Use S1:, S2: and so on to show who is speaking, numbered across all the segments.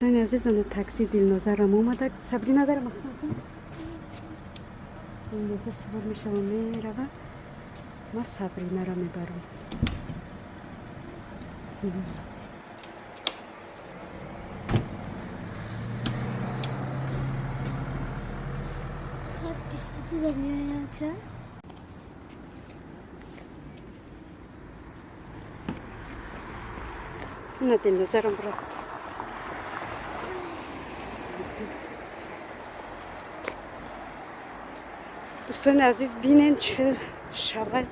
S1: Дӯстони азиз, ана такси Дилнозарам омада. Сабрина, дар махнакун. Дилноза сувор мешава, мерава. Ма Сабринара мебарам.
S2: Хат 22 меоям ча?
S1: Ина Дилнозарам рафт. Дӯстони азиз, бинен, чӣ хел шавай,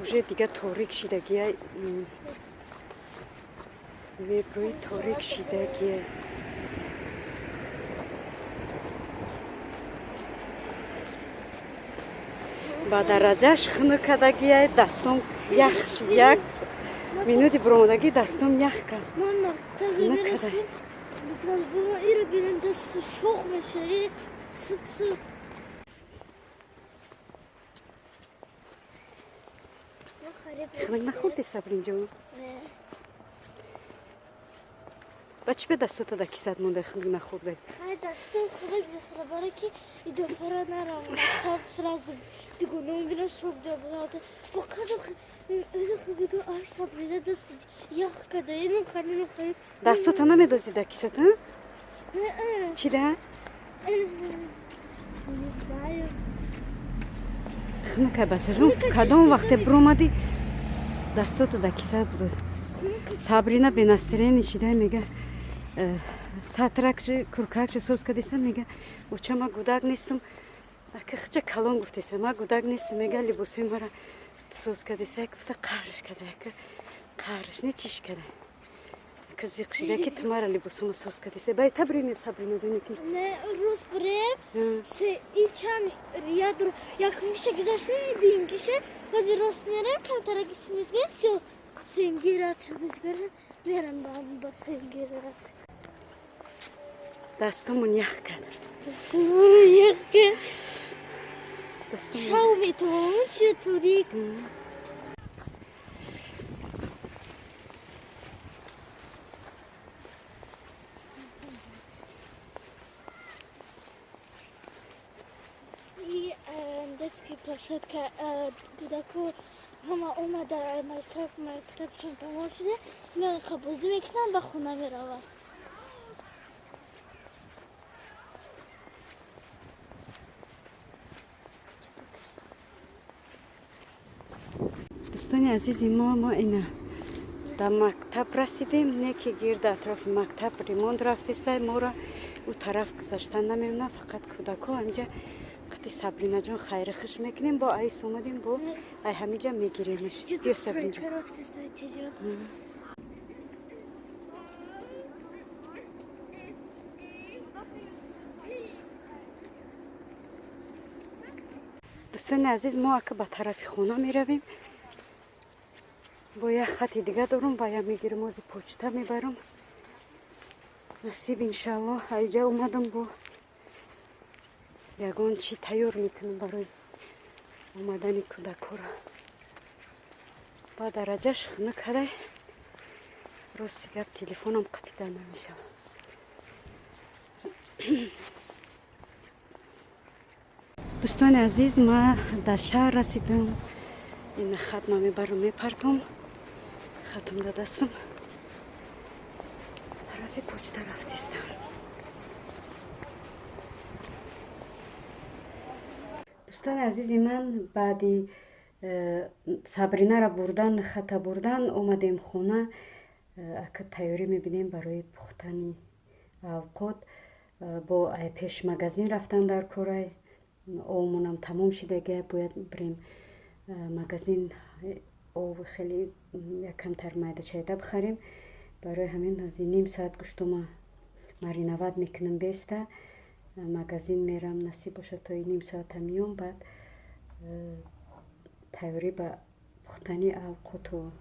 S1: уже дига торик шидагия, меброи, торик шидагия. Ба дараҷаш хунук кардагия, дастом ях, як минути биромадагӣ дастом ях кард.
S2: Ман мактаб
S1: Хунук
S2: мерасим. Иро бинем, дасту шоқ меша. Сып сып.
S1: Хунук нахӯрди, Сабринҷон?
S2: Не.
S1: Ба чӣ бе дастота да кисат монда, хунук нахӯрда?
S2: Ай, дастам хунук мехӯра, барои ки идофара нарам мактаб, сразу дигоном бина, шок дабалата. Фақат бигӯ, ай, Сабрина даст ях када, инам ханинам ханин.
S1: Дастота намедози да кисата? Чӣ да?
S2: Не знаю.
S1: Хунукай, бачаҷон, кадом вақте биромадӣ, дастото да кисат будоз. Сабрина без настроения шида, мега, сатракши, куркакши соз кардеса, мега, оча, ма гудак нестам. Ака хича калон гуфтеса, ма гудак нестам, мега, либосои мара соз кардеса, гуфта, қаҳрш када. Ака қаҳрш не, чиш када, ака зиқ шида, ки ту мара либосома соз кардеса. Бай табрими, Сабрина, дони ки
S2: Не, рӯз бирем, се и чанд ядро якумгиша гузаштем, дуюмгиша ҳозир рост мерем, камтараки мезгем, всё, сеюмгира чӣ мезгарем, мерам ба сеюмгира.
S1: Дастомон ях кард.
S2: Дастамон ях кард.
S1: Дастомон
S2: Шав метавонам, чи торик. И детский площадка, кӯдако ҳама омада, мактабшон тамом шуда, меоянд, бозӣ мекунанд, ба хона мераванд.
S1: Дӯстони азизи мо, мо ина дар мактаб расидем, не ки гирди атрофи мактаб ремонт рафтеса, моро ӯ тараф гузаштан намемонад, фақат кӯдакҳо ҳамиҷа қати Сабринаҷон хайри хуш мекунем. Бо айс омадем, бо ай ҳамиҷа мегиремаш. Биё, Сабринҷон.
S2: Стройка рафтеста, чаҷон.
S1: Дӯстони азиз, мо ака ба тарафи хона меравем. Бо як хати дига дорум, ва я мегирам, ози почта мебарам. Насиб, иншаллоҳ, айҷа омадам, бо ягон чӣ тайёр мекунам барои омадани кӯдакҳоро. Ба дараҷаш хунук кадай, рости гап, телефонам қапида намешавад. Дӯстони азиз, ма дар шаҳр расидам. Ина хатма мебарам, мепартом, хатм да дастам, тарафи почта рафтестам. Дӯстони азизи ман, баъди Сабринара бурдан, хата бурдан, омадем хона. Ака тайёрӣ мебинем барои пухтани авқот. Бо ай пеш магазин рафтан дар корай, овмонам тамом шидага, бояд бирем магазин, ов хеле якамтар майда чайда бихарем. Барои ҳамин ҳозир ним соат гӯштума мариновать мекунам, беста магазин мерам. Насиб бошад, то ним соата миём, баъд тайёрӣ ба пухтани авқоту.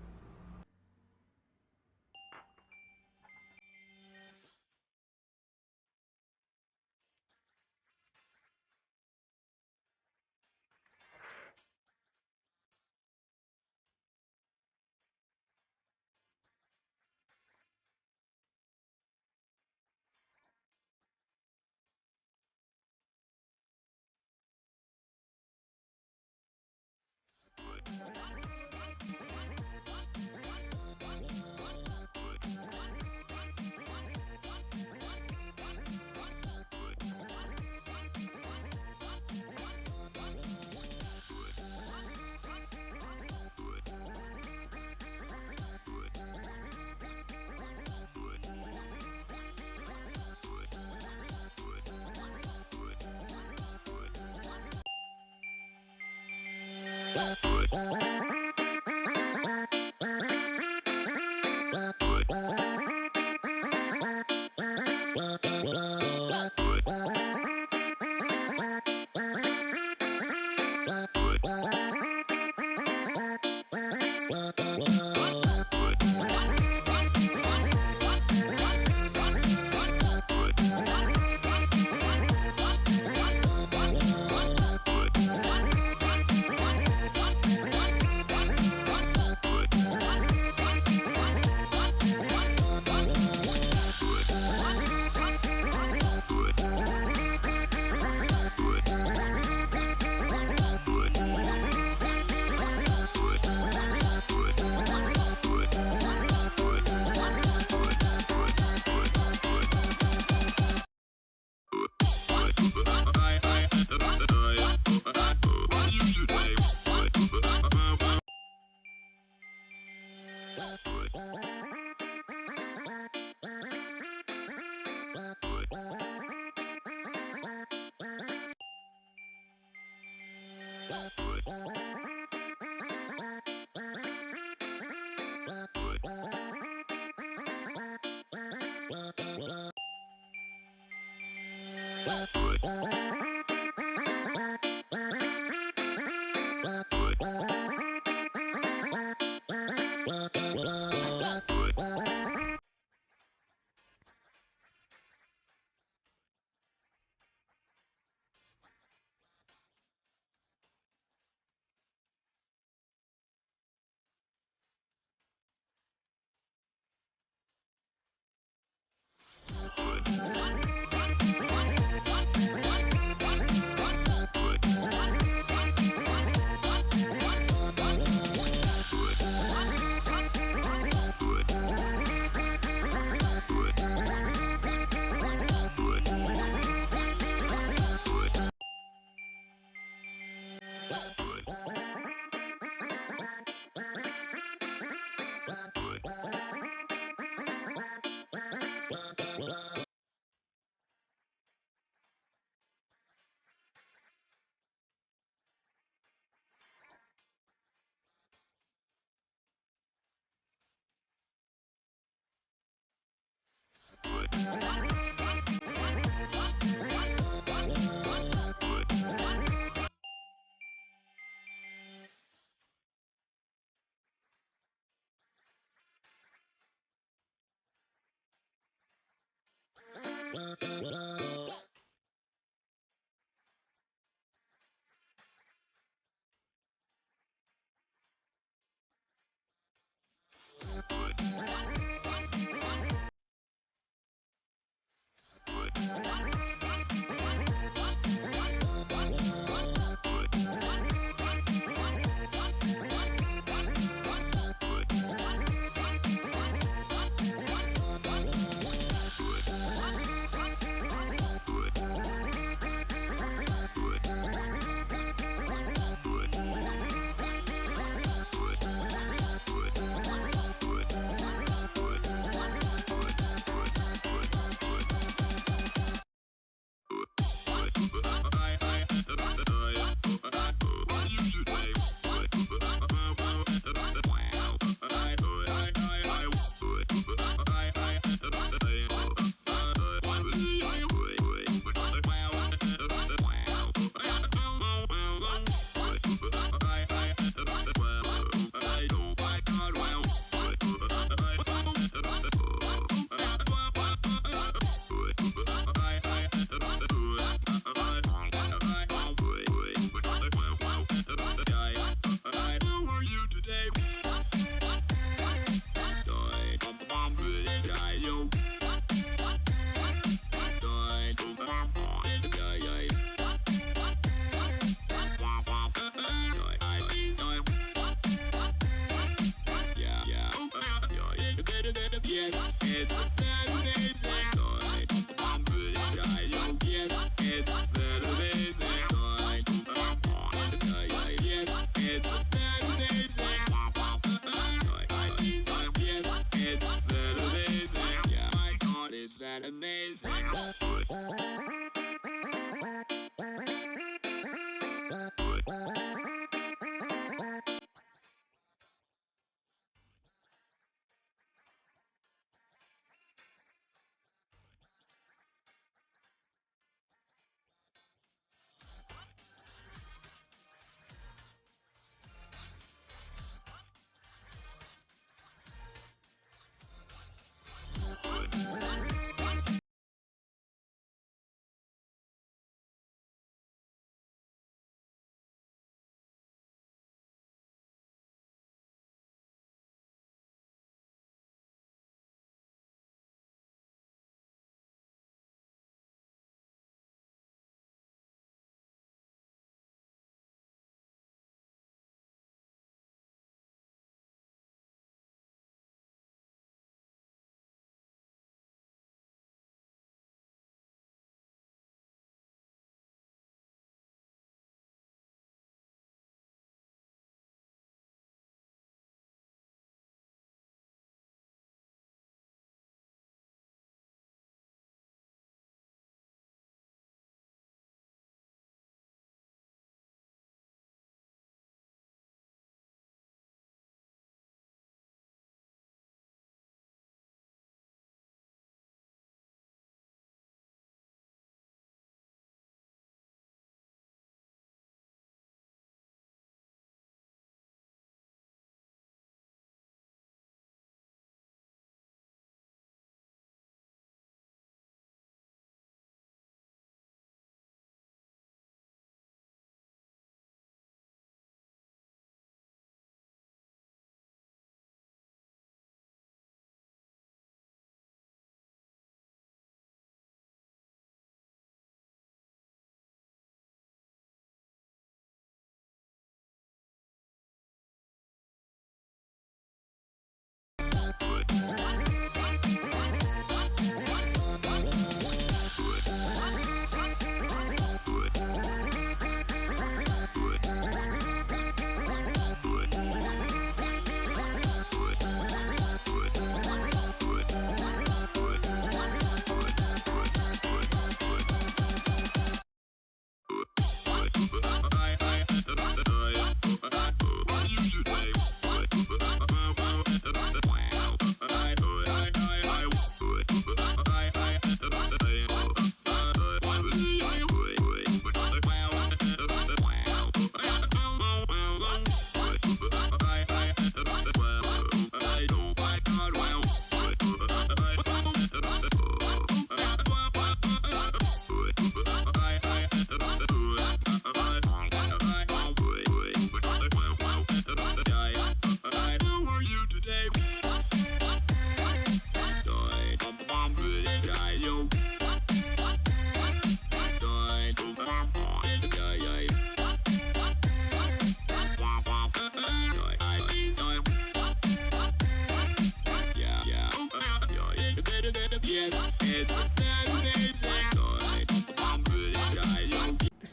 S2: Amazing.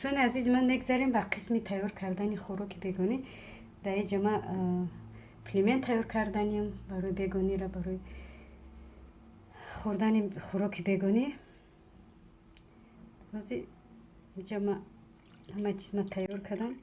S1: Дӯстони азизи ман, мегзарем ба қисми тайёр кардани хӯроки бегонӣ. Дар инҷа ма пельмен тайёр карданем барои бегонира, барои хӯрдани хӯроки бегонӣ. Ҳозир инҷа ма ҳама чиз ма тайёр кардам.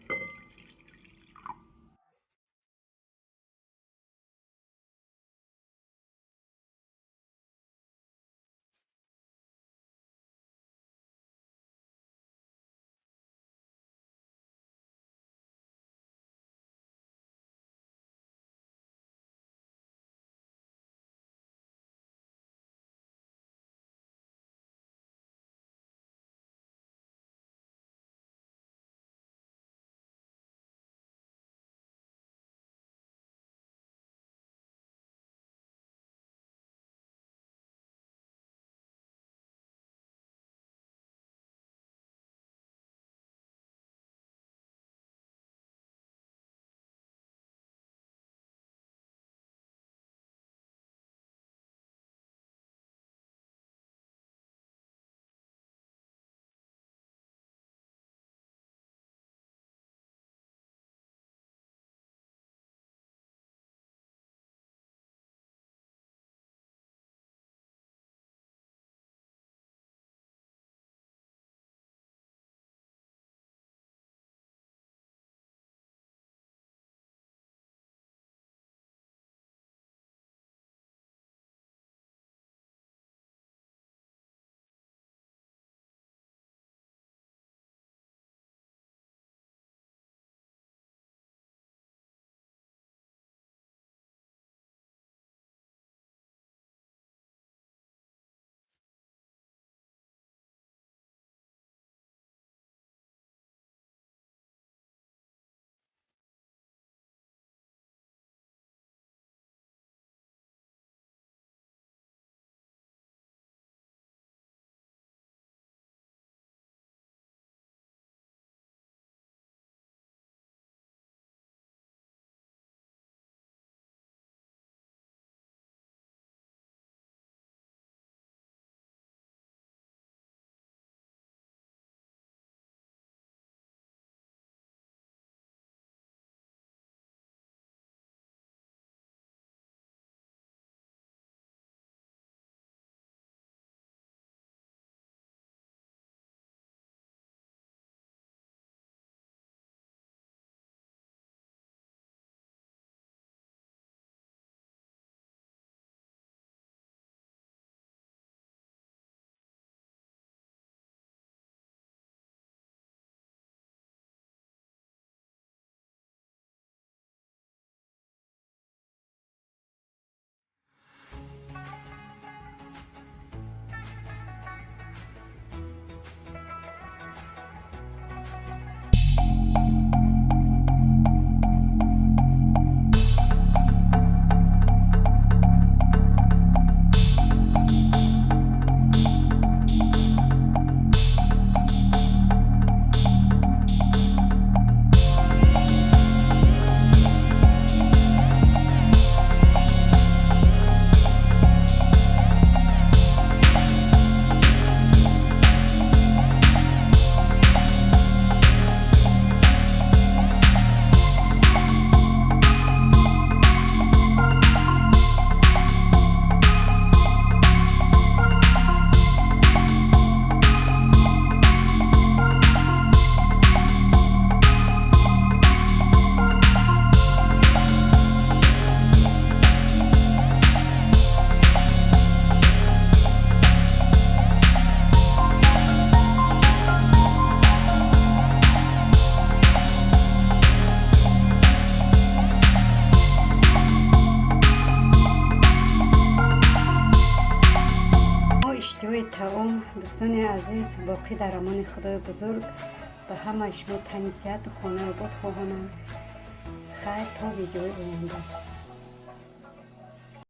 S1: Таом, дӯстони азиз, боқӣ дар амони Худои бузург. Ба ҳамаи шумо тани сиҳату хонаи обод хоҳонам. Хайр, то видеои оянда.